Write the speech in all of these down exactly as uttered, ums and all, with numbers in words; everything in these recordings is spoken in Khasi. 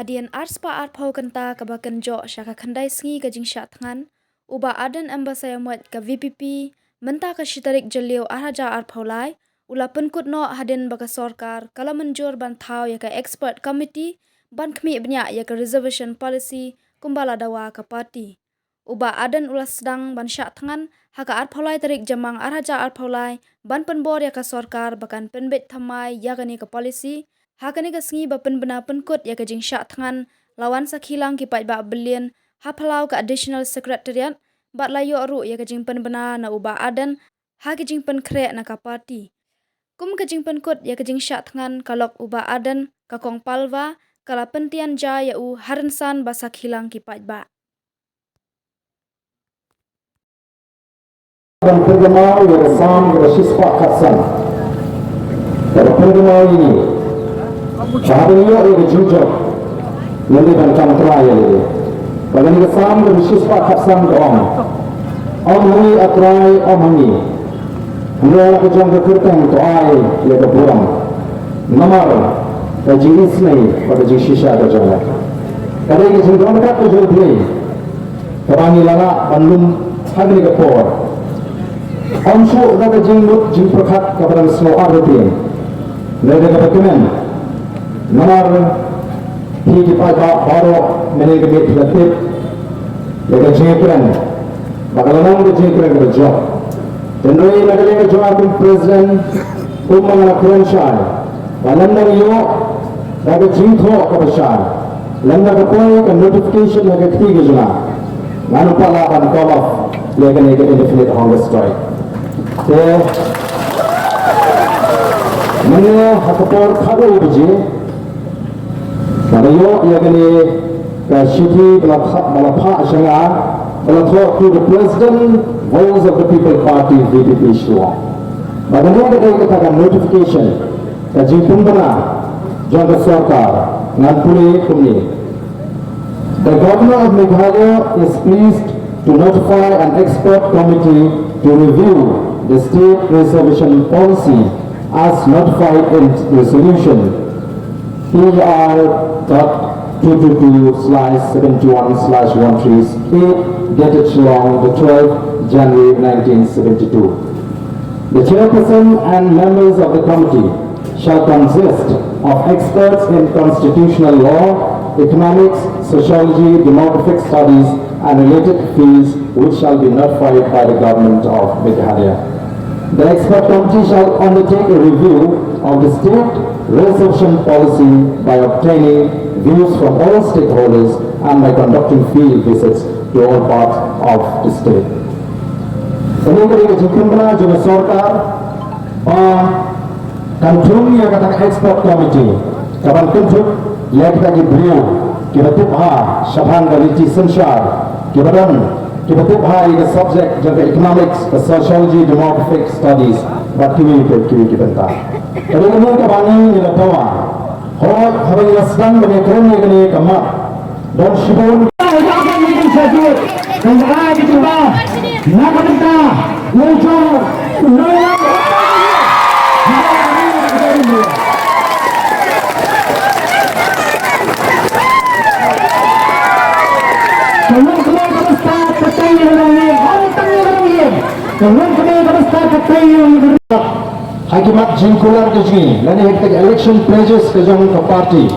Hadien arspah arphew kynta kaba kynjoh sha ka khyndai sngi ka jingshah thngan, u Bah Ardent M Basaiawmoit ka V P P, mynta ka shi tarik Jylliew arhajar arphew lai, u la pynkut noh hadien ba ka sorkar ka la mynjur ban thaw ïa ka expert committee ban khmih bniah ïa ka reservation policy kumba la dawa ka party. U Bah Ardent u la sdang ban shah thngan ha ka arphew lai tarik Jymmang arhajar arphew lai ban pynbor ïa ka sorkar ba kan pynbeit thymmai ïa kane ka policy. Ha kane ka sngi ba pynbna pynkut ïa ka jingshah thngan, la wan sakhi lang ki paidbah byllian ha phyllaw ka Additional Secretariat, bad la ïoh ruh ïa ka jingpynbna na u Bah Ardent ha ka jingpynkhreh na ka party. Kum ka jingpynkut ïa ka jingshah thngan ka lok u Bah Ardent, ka Kong Palwa ka la pyntian ja ïa u ha rynsan ba sakhi lang ki paidbah. Ban pynkymaw ïa ka Salm kaba shispah khatsan. Kaba pynkymaw ïa ngi. Ba haba ngi ïoh ïa ka jingjop, ngin dei ban kam Trai ïa lade. Ba kane ka Salm kaba shispah khatsan ka ong: Ym ha ngi, A Trai, ym ha ngi. Hynrei la ka jong ka kyrteng to ai ïa ka burom. Namar ka jingisynei bad ka jingshisha ka jong nga. Ka dei ka jingdon ka jong U Blei kaba ngi la lah ban lum ha kane ka por. Ym shuh da ka jingmut jingpyrkhat kaba dang sngewbha ruh, hynrei da kaba kmen. Namar phi ki paidbah baroh mynne ka miet phi la tip ïa ka jingkren, ba ka la long ka jingkren kaba jop. Hynrei na ka liang ka jong nga kum president, kumba nga la kren shai, ba lymda ngi ïoh da ka jingthoh kaba shai, lymda ka poi ka notification ha ka kti ka jong nga, ngan ym pat lah ban call off ïa kane ka indefinite hunger strike. Te mynne ha ka por khatwei baje, ba la ïoh ïa kane ka shithi ba la phah, ba la phah sha nga, ba la thoh through the President, Voice of the People Party, V P P Shillong. Ba kane ka dei kata ka notification, ka jingpynbna jong ka sorkar, ngan pule kumne. The Governor of Meghalaya is pleased to notify an expert committee to review the state reservation policy as notified in resolution P R dot two two two slash seventy-one slash one three eight, dated Shillong, the twelfth January nineteen seventy-two. The chairperson and members of the committee shall consist of experts in constitutional law, economics, sociology, demographic studies, and related fields, which shall be notified by the Government of Meghalaya. The expert committee shall undertake a review of the state reservation policy by obtaining views from all stakeholders and by conducting field visits to all parts of the state. Kane ka dei ka jingpynbna jong ka sorkar ba kan thung ïa kata ka expert committee kaban kynthup ïa kita ki briew kiba tip bha shaphang ka riti synshar, kiba don, kiba tip bha ïa ka subject jong ka economics, ka sociology, demographic studies, bad kiwei kiwei ki bynta. Ka dei kane kaba ngi ngi la dawa. Hooid, haba ngi la sdang ban ïakren ïa kane ka map, don shibun. Ha ki mat jingkular ka jong ngi lane ha ki election pledges ka jong ka party,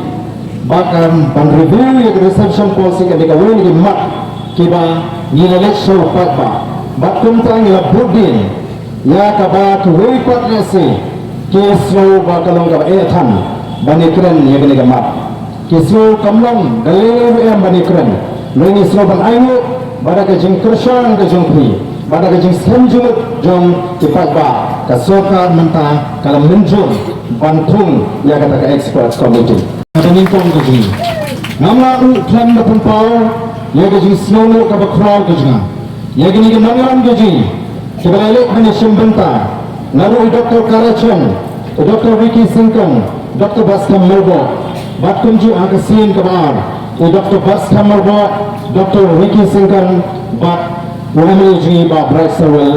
ba kan ban review ïa ka reservation policy, ka dei kawei na ki mat kiba ngi la leit sha u paidbah. Bad kumta ngi la bud dien ïa kaba kiwei pat lehse ki sngew ba ka long kaba eh than ban ïakren ïa kane ka mat. Ki sngew kam long ka lei ruh em ban ïakren. Hynrei ngi sngew ban ainguh ba da ka jingkyrshan ka jong phi, ba da ka jingskhem jingmut jong ki paidbah, ka sorkar mynta ka la mynjur ban thung ïa kata ka expert committee. Ka nyngkong ka jong ngi, ngam lah ruh khlem da pynpaw ïa ka jingsngewnguh kaba khraw ka jong nga ïa kine ki nongïalam ka jong ngi kiba la leit ban ïashim bynta, naduh i Doctor Karachon, i Doctor Ricky Syngkon, Doctor Batskhem Myrboh, bad kumjuh ha ka sien kaba ar, i Doctor Batskhem Myrboh, Doctor Ricky Syngkon, bad u M L A jong ngi Bah Brightstarwell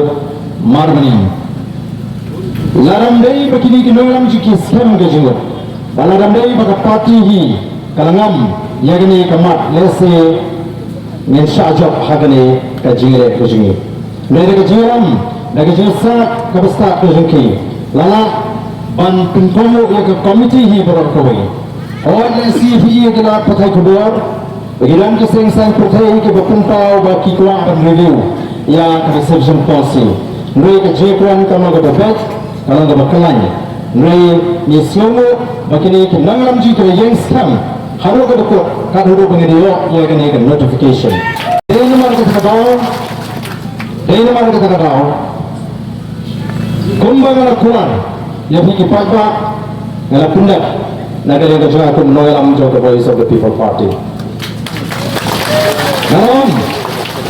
Marbaniang. Lada ym dei ba kine ki nongïalam jong ngi ki skhem ka jingmut, bad lada ym dei ba ka party hi ka la ngam Ïa kane ka mat lehse ngin shah jop ha kane ka jingleh ka jong ngi. Hynrei da ka jingïalam, da ka jingïasaid kaba stad ka jong ki, la lah ban pynkohnguh ïa ka komiti hi baroh kawei. Hooid, lehse phi ïohi ïa ki lad pathai khubor ba ki don ki seng saiñ pyrthei kiba pynpaw ba ki kwah ban review ïa ka reservation policy. Hynrei ka jingkren kam long kaba beit, ka long kaba khlaiñ. Hynrei ngi sngewnguh ba kine ki nongïalam jong ngi ki la ïeng skhem haduh kaba kut, kat haduh ba ngi da ïoh ïa kane ka notification. Dei namar kata ka daw, dei namar kata ka daw, kumba nga la kular ïa phi ki paidbah, nga la pyndep na ka liang ka jong nga kum u nongïalam jong ka Voice of the People Party. Nga ong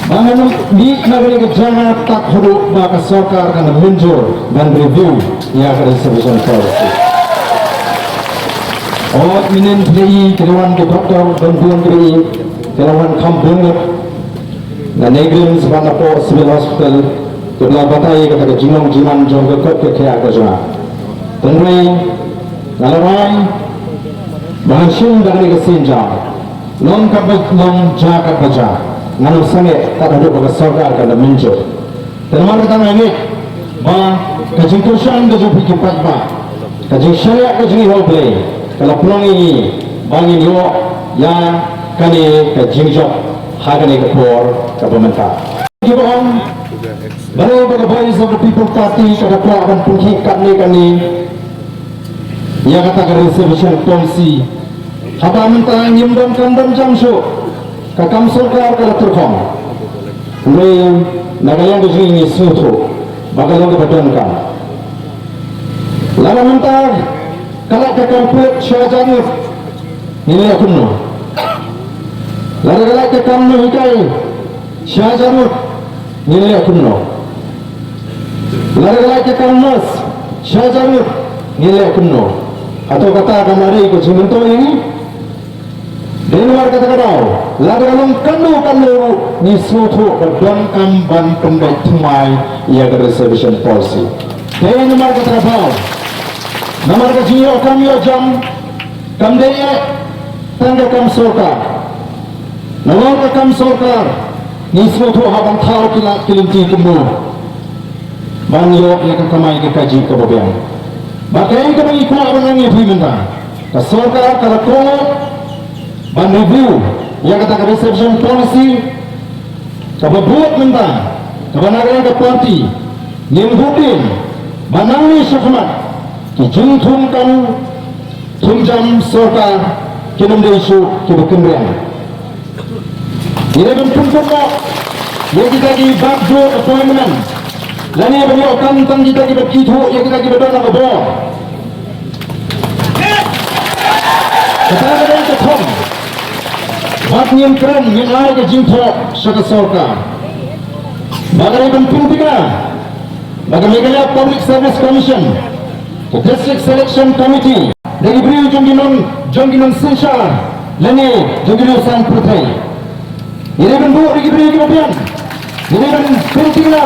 ba ngan ym mih na kane ka jaka tad haduh ba ka sorkar kan da mynjur ban review ïa ka reservation policy. Hooid, mynhynnin phi la ïohi ki la wan ki doktor bun bun, ki la ïohi, ki la wan kham bun ngut na NEIGRIHMS bad napoh Civil Hospital, kiba la batai ïa kata ka jinglong jingman jong ka kot ka khiah ka jong nga. Hynrei nga la rai ba ngan shim da kane ka sienjam. Long katba long, jia katba jia, ngan ym sangeh tad haduh ba ka sorkar kan da mynjur. Te namar kata nga ngeit ba ka jingkyrshan ka jong phi ki paidbah, ka jingshaniah ka jong ngi ha U Blei, ka la pynlong ïa ngi ba ngin ïoh ïa kane ka jingjop ha kane ka por kaba mynta. Kiba ong balei ba ka Voice of the People Party ka da kwah ban pynkhih katne katne ïa kata ka reservation policy. Haba mynta ngim donkam ban jam shuh, ka kam sorkar ka la tyrkhong. Hynrei na ka liang ka jong ngi, ngi sngewthuh ba ka long kaba donkam. Lada mynta ka lait ka kam pulit shi hajar ngut, ngin leh kumno? Lada ka lait ka kam nonghikai shi hajar ngut, ngin leh kumno? Lada ka lait ka kam nurse shi hajar ngut, ngin leh kumno? Hato kata kam dei ka jingmyntoi ïa ngi? Dei namar kata ka daw, lada ka long kano kano ruh, ngi sngewthuh ba donkam ban pynbeit thymmai ïa ka reservation policy. Dei namar kata ka daw, namar ka jingïoh kam ïoh jam kam dei eh tang ka kam sorkar. Nalor ka kam sorkar, ngi sngewthuh hap ban thaw ki lad ki lynti kumno ban ïoh ïa ka kamai ka kajih kaba biang. Bad kaei kaba ngi kwah ban ong ïa phi mynta, ka sorkar ka la kohnguh ban review ïa kata ka reservation policy. Kaba bud mynta, kaba na ka liang ka party, ngim bud dien ba nangne shakhmat ki jingthung kam thung jam sorkar kin ym dei shuh kiba kynriang. Ngi dei ban pynkut noh ïa kita ki backdoor appointment lane ban ïoh kam tang kita kiba ithuh ïa kita kiba don ha ka bor. Kata ka dei ka thong. Bad ngin kren, ngin ai ka jingthoh sha ka sorkar ba ka dei ban pynthikna ba ka Meghalaya Public Service Commission, ka District Selection Committee, da ki briew jong ki nong, jong ki nongsynshar lane jong ki nongsaiñ pyrthei. Ngi dei ban buh da ki briew kiba biang. Ngi dei ban pynthikna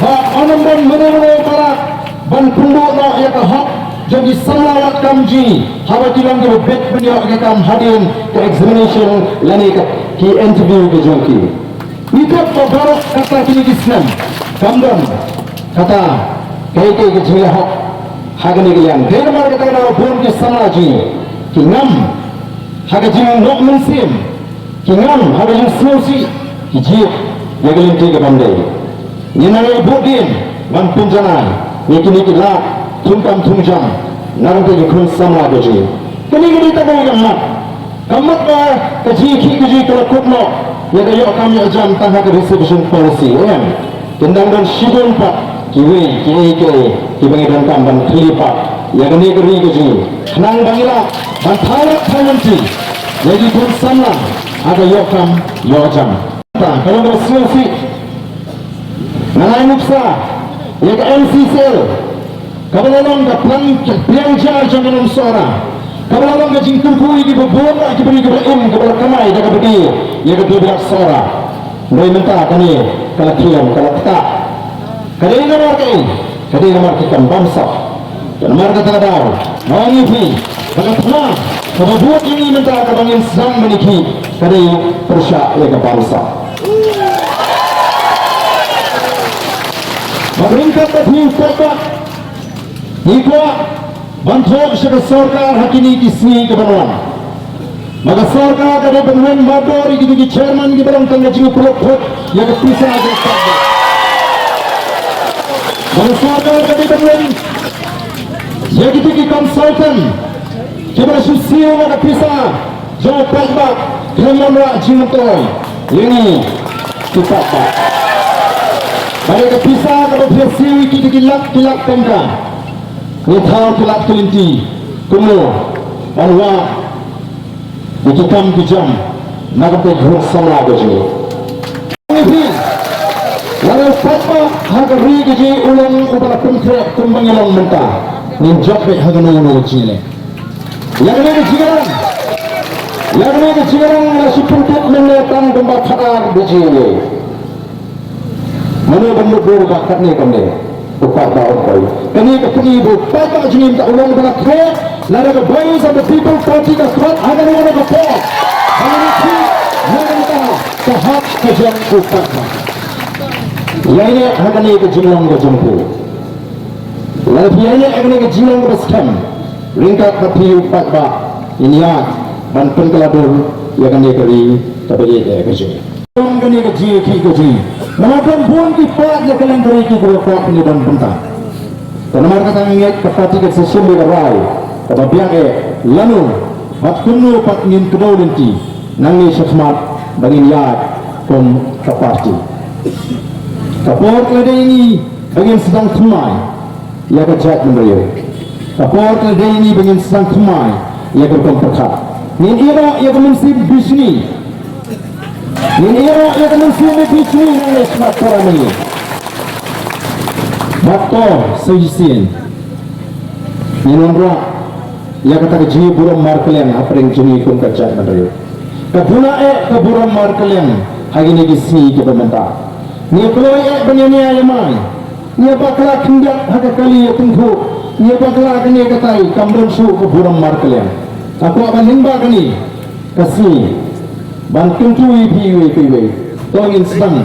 ba un ym don mano mano ba lah ban pynduh noh ïa ka hok jong ki samla wad kam jong ngi haba ki long kiba bit ban ïoh ïa ka kam hadien ka examination lane ka, ki interview ka jong ki. Ngi tip ba baroh kata kine ki snem kam don kata kaei kaei ka jingleh hok ha kane ka liang. Dei namar kata ka daw bun ki samla jong ngi ki ngam ha ka jinglong mynsiem, ki ngam ha ka jingsngewsih, ki jied ïa ka lynti ka bym dei. Ngin nang ïa bud dien ban pynjanai ïa kine ki lad thung kam thung jam na ka bynta ki khun samla ka jong ngi. Kane ka dei tang ka mat. Ka mut ba ka jingïakhih ka jong ngi ka la kut noh ïa ka ïoh kam ïoh jam tang ha ka reservation policy, em? Kin dang don shibun pat kiwei kiei kiei kiba ngi donkam ban khlieh pat ïa kane ka ri ka jong ngi, khnang ba ngi lah ban thaw rat thaw lynti ïa ki khun samla ha ka ïoh kam ïoh jam. Ta ka long kaba sngewsih. Nga ai nuksa ïa ka M C C L, kaba la long ka plang, ka pliang jar jong ka nong Sohra, kaba la long ka jingkyrkhu ïa kiba bun, ïa kiba, ïa kiba im, kaba la kamai da kaba die ïa ka Dubirak Sohra. Hynrei mynta kane ka la khlem, ka la ktah. Ka dei namar kaei? Ka dei namar ki kam bamsap. Ka namar kata ka daw nga ong ïa phi, Kaba thma, kaba bud ïa ngi mynta kaba ngin sdang ban ïakhih ka dei pyrshah ïa ka bamsap. Bad ryngkat bad phi u paidbah, ngi kwah ban thok sha ka sorkar ha kine ki sngi kiba wan. Ma ka sorkar ka dei ban wan mardor ïa kito ki chairman kiba long tang ka jingïakhun ïa ka pisa jong ka sorkar. Ma ka sorkar ka dei ban wan ïa kito ki consultant kiba la shu siew ïa ka pisa jong u paidbah khlem wanrah jingmyntoi ïa ngi ki paidbah. Bad ïa ka pisa kaba phi siew ïa kito ki lak ki lak tyngka, ngi thaw ki lak ki lynti kumno ban wad ïa ki kam ki jam na ka bynta ka samla ka jong ngi. Ngi phi, lada u paidbah ha ka ri ka jong ngi u long uba la pynkhreh kumba ngi long mynta, ngin jop beit ha kano kano ka jingïaleh. Ïa kane ka jingïalang, ïa kane ka jingïalang la shu pynkut mynne tang kumba khadar baje. Mano ban mutdur ba katne kumne? U paidbah um poi. Kane ka pyni ba u paidbah jong ngi mynta u long uba la khreh, lada ka Voice of the People Party ka khot ha kano kano ka por, ha kano ka por, ha kano ka, ka hok ka jong u paidbah. Ïaineh ha kane ka jinglong ka jong phi. Lada phi ïaineh ha kane ka jinglong kaba skhem, ryngkat bad phi u paidbah, ngin ïaid ban pynkylla dur ïa kane ka ri kaba ïeit ka jong ngi. Kum kane ka jingïakhih ka jong ngi. Namar don bun ki paid ïa ka lyngkhuh ki kyrpad kum ki don bynta. Te namar kata nga ngeit ka party ka sa shim ïa ka rai kaba biang eh lano bad kumno pat ngin kdew lynti nangne shakhmat ba ngin ïaid kum ka party. Ka por ka la dei ngi ba ngin sdang thymmai ïa ka jaitbynriew. Ka por ka la dei ngi ba ngin sdang thymmai ïa ka rukom pyrkhat. Ngin ïehnoh ïa ka mynsiem bishni. Ngin ïehnoh ïa ka mynsiem bishni nangne shakhmat para mynta. Bad to sa shisien ngin wanrah ïa kata ka jingburom markylliang hapdeng jong ngi kum ka jaitbynriew. Ka duna eh ka burom markylliang ha kine ki sngi kiba mynta. Ngi kloi eh ban ïa nia ïa mai. Ngi bakla khyndiat ha ka kali ïa tyngkhuh. Ngi bakla kane katai kam don shuh ka burom markylliang. Nga kwah ban lyngba kane ka sngi ban kyntu ïa phi iwei pa iwei. To ngin sdang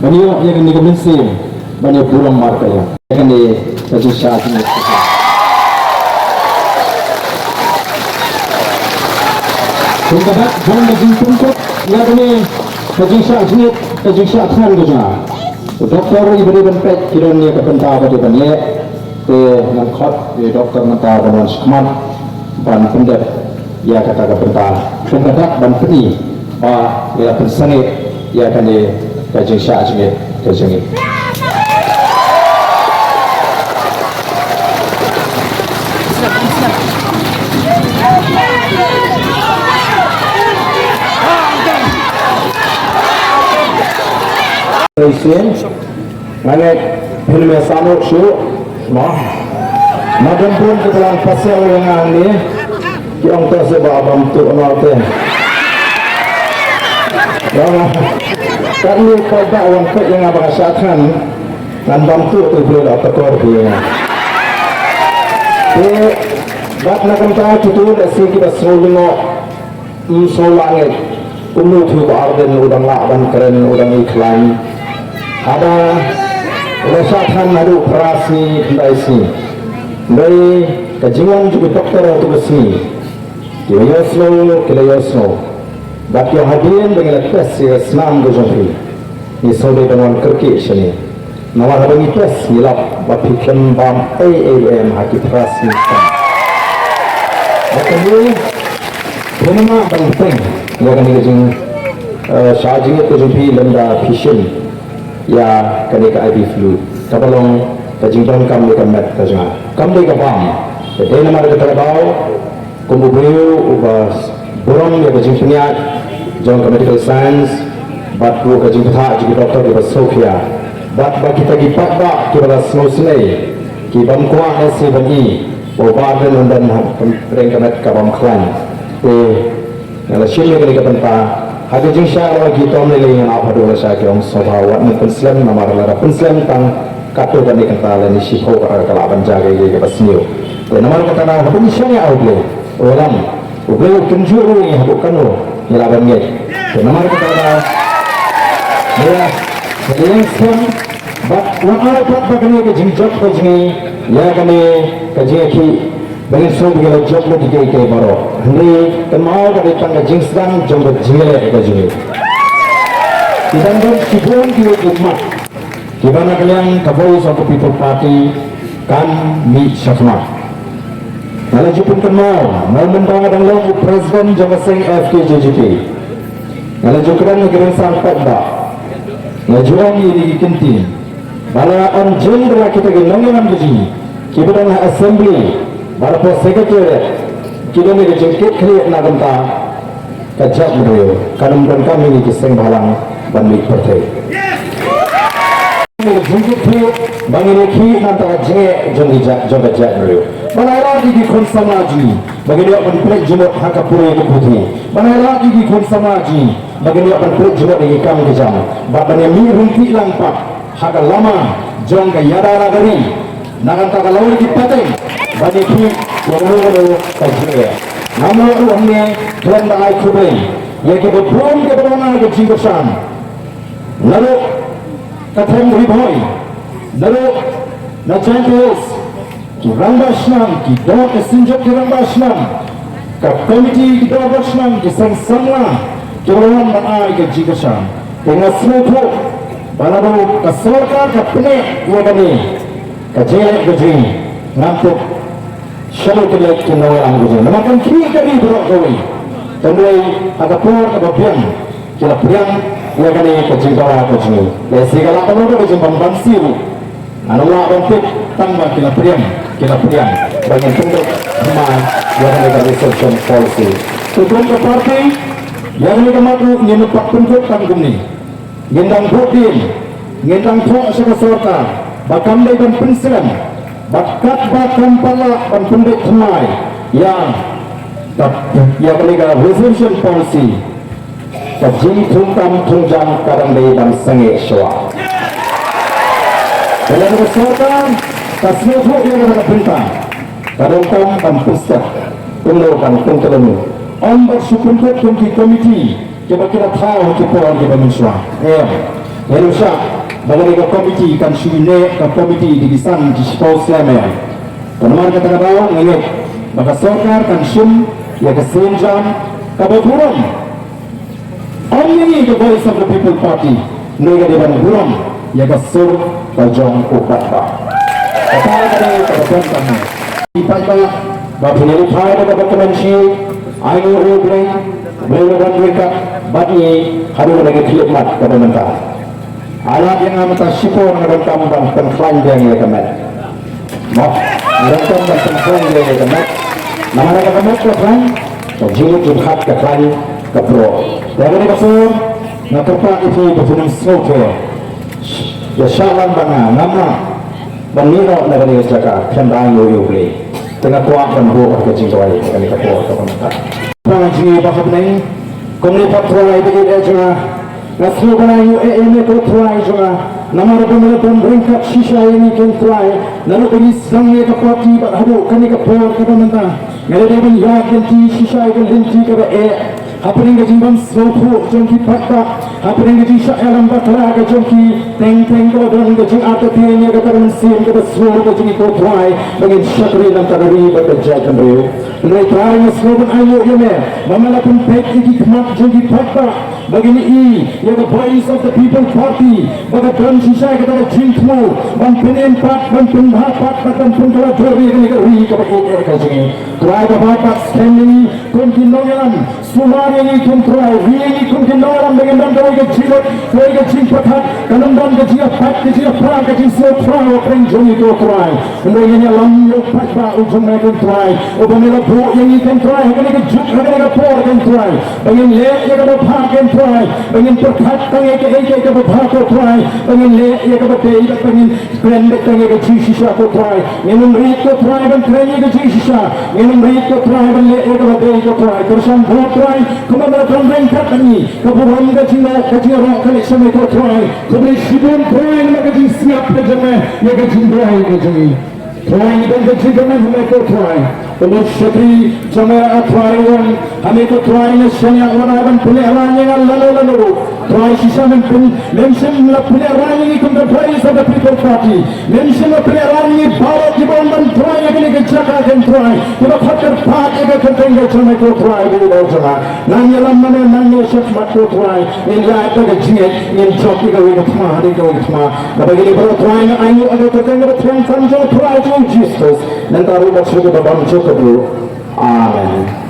ban ïoh ïa kane ka mynsiem ban ïa burom markylliang. Ïa kane ka jingshah jingit. Kumta bad ban da jingpynkut ïa kane ka jingshah jingit, ka jingshah thngan ka jong nga. U doktor iba dei ban peit ki don ïa ka bynta ba dei ban leh. Te ngan khot ïa u doktor mynta ban wan shakhmat ban pyndep ïa kata ka bynta. Kumta bad ban pyni ba ngi la pynsangeh ïa kane ka jingshah jingit ka jong ngi. Nga ngeit phin ym ïa sangeh shuh. Mo. Madan pun ki balang pasal ïa nga hangne. Ki ong to seh ba bam tuh noh te. Ba nga. Katne paidbah wan peit ïa nga ba nga shah thngan. Ngan bam tuh te phi la takor phi ïa nga. Te bad na ka bynta kito lehse kiba sngew lyngngoh. Ym sngewlah ngeit kumno u Bah Ardent u dang lah ban kren, u dang ïakhlaiñ. Haba u la shah thngan haduh phra sngi khyndai sngi. Hynrei ka jingwan jong u doktor ha kato ka sngi, ki la ïohsngew, ki la ïohsngew. Bad ïoh hadien ba ngi la test ïa ka snam ka jong phi, ngi sngewdei ban wan kyrkieh shane. Namar haba ngi test ngi lap ba phi khlem bam ei ei ruh em ha ki phra sngi. Bad kane phin ym lah ban bteng ïa kane ka jing, eh, shah jingit ka jong phi lymda phi shim ïa kane ka I V fluid kaba long ka jingdonkam ïa ka met ka jong nga. Kam dei ka bam. Te dei namar kata ka daw kum u briew uba burom ïa ka jingpynïaid jong ka medical science bad ruh ka jingbatai jong ki doktor kiba sngewkhia bad ba kita ki paidbah kiba la sngewsynei ki bym kwah lehse ban i ba u Bah Ardent un don hapdeng ka met ka bym khlaiñ. Te nga la shim ïa kane ka bynta ha ka jingshah ïa ki tom lei lei ngan ap haduh la shah ki ong sngewbha wat nym pynslem namar lada pynslem tang katto katne kynta lane shiphew kynta ka lah ban jia kaei kaei kaba sniew. Te namar kata nga haba ngi shaniah ha U Blei Walam, U Blei u kynjuh ruh ïa ngi haduh kano ngi lah ban ngeit. Te namar kata ka daw, ïa, ka liang skhem, bad wat ai pat ba kane ka jingjop ka jong ngi ïa kane ka jingïakhih, ba ngin sngewbha ba ngi la jop lut ïa kiei kiei baroh. Hynrei kynmaw ka dei tang ka jingsdang jong ka jingïaleh ka jong ngi. Ki dang don shibun kiwei ki mat kiba na ka liang ka Voice of the People Party kan mih shakhmat. Nga la ju pynkynmaw, nga mynta nga dang long u president jong ka seng F K J G P. Nga la ju kren ïa ki rynsan paidbah. Nga ju ong ïa ki kyntien ba la ym jin da kita ki nongïalam ki jong ngi kiba don ha assembly bad hapoh secretariat ki don ïa ka jingkit khlieh na ka bynta ka jaitbynriew, kan ym donkam ïa ngi ki seng bhalang ban mih pyrthei. Jingkit khlieh ba ngin ïakhih na ka bynta ka jingeh jong ki jait, jong ka jaitbynriew. Ba la ïaroh ïa ki khun samla jong ngi ba kin ïoh ban pynleit jingmut ha ka pule ka puthi. Ba la ïaroh ïa ki khun samla jong ngi ba kin ïoh ban pynleit jingmut ïa ki kam ki jam. Bad ban ïa mih ryntih lang pat ha ka lama jong ka ïada la ka ri. Na ka bynta ka lawei ki pateng ban ïakhih ïa kano kano ka jingeh. Nga mut ruh hangne khlem da ai khublei ïa kiba bun kiba don ha ka jingkyrshan. Naduh ka thong Ri Bhoi, naduh na Jaintia Hills, ki rangbah shnong, ki dor ka synjuk ki rangbah shnong, ka komiti ki dorbar shnong, ki seng samla kiba la wan ban ai ka jingkyrshan. Te nga sngewthuh ba naduh ka sorkar ka pyneh ïa kane ka jingeh ka jong ngi, ngam tip shano kin leit kin nongïalam ka jong ngi. Namar kan khih ka ri baroh kawei. Hynrei ha ka por kaba biang ki la pdiang ïa kane ka jingdawa ka jong ngi. Lehse ka lah ban long ka jingpynban siew. Nga nym lah ban tip tang ba ki la pdiang, ki la pdiang ba ngin pynbeit thymmai ïa kane ka reservation policy. Te kum ka party, ïa kane ka mat ruh ngim pat pynkut tang kumne. Ngin dang buh dien, ngin dang thoh sha ka sorkar ba kam dei ban pynslem bad katba kam pat lah ban pynbeit thymmai ïa ka, ïa kane ka reservation policy, ka jingthungkam thungjam ka dang dei ban sangeh shuwa. Ka dei ka sorkar ka sngewthuh ïa kata ka bynta, ka donkam ban pynstep kumno ban pynkyllon, ym ban shu pynkut kum ki komiti kiba ki la thaw ha ki por kiba mynshuwa. Em, ngi ruh shah ba kane ka komiti kan shu ïaineh ka komiti da ki san ki shiphew snem. Te namar kata ka daw nga ngeit ba ka sorkar kan shim ïa ka sienjam kaba burom. Ym ïa ngi ka Voice of the People Party, ngi ka dei ban burom ïa ka sur ka jong u paidbah. Kata ka dei kaba donkam. Ki paidbah ba phin ïa lehkai da kaba kmen shisha, ai nguh ïa U Blei, U Blei u ban ryngkat bad ngi haduh kane ka khyllipmat kaba mynta. Ai lad ïa nga mynta shipor nga donkam ban pynkhlaiñ biang ïa ka met. Mo, nga donkam ban pynkhlaiñ biang ïa ka met. Namar lada ka met ka khlaiñ, ka jingmut jingkhat ka khlaiñ ka pruh. Te ha kane ka por nga kyrpad ïa phi ba phin ym sngewthuh. Ïa shah lang ba nga ngam lah ban mih noh na kane ka jaka khlem da ai nguh ïa U Blei. Te nga kwah ban buh ka jingduwai ha kane ka por kaba mynta. Kpa jong ngi ba ha bneng, kumne pat Trai ba ïeit eh jong nga, nga sngewbha ban ai nguh ïa me ko Trai jong nga, namar ba me la don ryngkat shisha ïa ngi ken Trai, naduh ba ngi sdang ïa ka party bad haduh kane ka por kaba mynta. Nga la dei ban ïaid lynti shisha ïa ka lynti kaba eh. Hapdeng ka jingbym sngewthuh jong ki paidbah, hapdeng ka jingshah ïalam bakla ka jong ki, teng teng ka la don ka jingartatien ïa kata ka mynsiem kaba sngur ka jong ngi ko Trai, ba ngin shakri na ka bynta ka ri bad ka jaitbynriew. Hynrei Trai nga sngewbha ban ai nguh ïa me ba me la pynpeit ïa ki khmat jong ki paidbah, ba ngin ïohi ïa ka Voice of the People Party ba ka don shisha ïa kata ka jingthmu ban pynim pat, ban pynbha pat bad ban pynkylla dur ïa kane ka ri kaba ïeit eh ka jong ngi. Trai ba bha pat skhem ïa ngi kum ki nongïalam. Sumar ïa ngi kum Trai, ri ïa ngi kum ki nongïalam ba ngin don kawei ka jingmut, kawei ka jingpyrkhat, kan ym don ka jingïapait, ka jingïapra, ka jingsngewthra hapdeng jong ngi ko Trai. Hynrei ngin ïalam ïa u paidbah u jong me kum Trai, uba me la buh ïa ngi kum Trai ha kane ka juk, ha kane ka por kum Trai, ba ngin leh ïa kaba bha kum Trai, ba ngin pyrkhat tang ïa kaei kaei kaba bha ko Trai, ba ngin leh ïa kaba dei, ba ngin kren beit tang ïa ka jingshisha ko Trai. Ngin ym rit ko Trai ban kren ïa ka jingshisha. Ngin ym rit ko Trai ban leh ïa kaba dei ko Trai. Kyrshan bha Trai, kumba me la don ryngkat bad ngi. Ka burom, ka jingïarap, ka jingïarap ka leit sha me ko Trai. Khublei shibun Trai namar ka jingsngap ka jong me ïa ka jingduwai ka jong ngi. Trai, ngi don ka jingkmen ha me ko Trai. Kumno shakri jong me, A Trai, wan ha me ko Trai, nga shaniah wan ban pynlehrain ïa nga lano lano ruh. Trai, shisha mem pyn, mem shym la pynlehrain ïa ngi kum the Voice of the People Party. Mem shym la pynlehrain ïa ngi baroh kiba wan ban Trai ïa kane ka jaka, kan Trai, kiba khot kyrpad ïa ka kyrteng ka jong me ko Trai, ba u dei jong nga. Nang ïalam ma me, nang ïa shakhmat ko Trai. Ngin ïaid da ka jingngeit, ngin jop ïa kawei ka thma hadien kawei ka thma. Naba kine baroh Trai nga ainguh ha ka kyrteng kaba thiang tam jong u Trai jong u Jisu Khrist. Mynta ruh bad sha kaba bymjukut ruh. Amen.